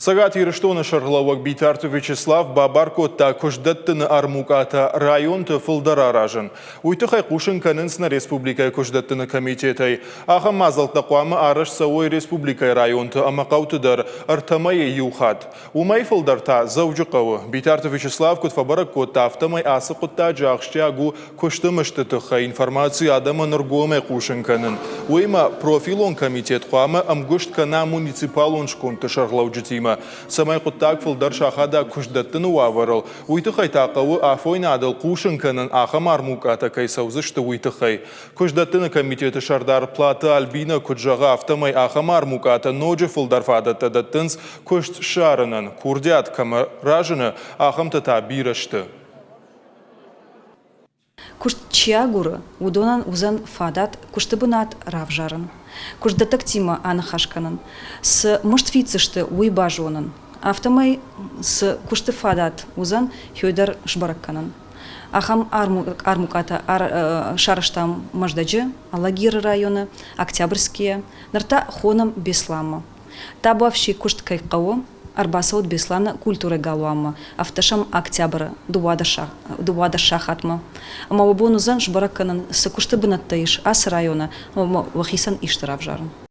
Цӕгат Ирыстоны сӕргълӕууӕг Битарты Вячеслав бабар кодта куыстдӕттыны армукъатӕ районты фылдӕр аразын. Уый тыххӕй хъусын кӕнынц нӕ республикӕйы куыстдӕттыны комитетӕй. Ахӕм мадзӕлттӕ хъуамӕ арӕзт цӕуой республикӕйы районты ӕмӕ хъӕуты дӕр ӕртӕ мӕйы иу хатт. Уымӕй фылдӕр та Дзӕуджыхъӕуы. Битарты Вячеслав куыд фӕбӕрӕг кодта, афтӕмӕй ацы хъуыддаджы ахсджиаг у куысты мызды тыххӕй информаци адӕмӕн ӕргомӕй хъусын кӕнын. Уыимӕ профилон комитет хъуамӕ ӕмгуыст кӕна муниципалон скондты сӕргълӕуджытимӕ, цӕмӕй хъуыддаг фылдӕр сахада куыстдӕттыны уавӕрыл. Уый тыххӕй та хъӕуы афойнадыл хъусын кӕнын, ахӕм армукъатӕ кӕй цӕудзысты, уый тыххӕй. Куыстдӕттыны комитеты сӕрдар Платы Альбинӕ куыд зӕгъы, афтӕмӕй ахӕм армукъатӕ ноджы фылдӕр фадӕттӕ дӕттынц куыст ссарынӕн. Курдиат кӕмӕ разыны, ахӕмтӕ та бирӕ сты. Куыст чи агуры, уыдонӕн уыдзӕн фадат куысты бынат равзарын, куыстдӕттӕгтимӕ аныхас кӕнын, цы мызд фиддзысты, уый базонын, афтӕмӕй цы куысты фадат уыдзӕн, уый дӕр сбӕрӕг кӕнын. Ахӕм армукъатӕ сарӕзтам Мӕздӕджы, Алагиры районы, Октябрьскийы, ныр та хонӕм Беслӕнмӕ. Табуафси куыст кӕй хъӕуы, ӕрбацӕут Беслӕны культурӕйы галуанмӕ ӕвддӕсӕм октябры 12 сахатмӕ. Ӕмӕ уӕ бон уыдзӕн сбӕрӕг кӕнын, цы куысты бынӕттӕ ис ацы районы, ӕмӕ уӕхицӕн исты равзарын.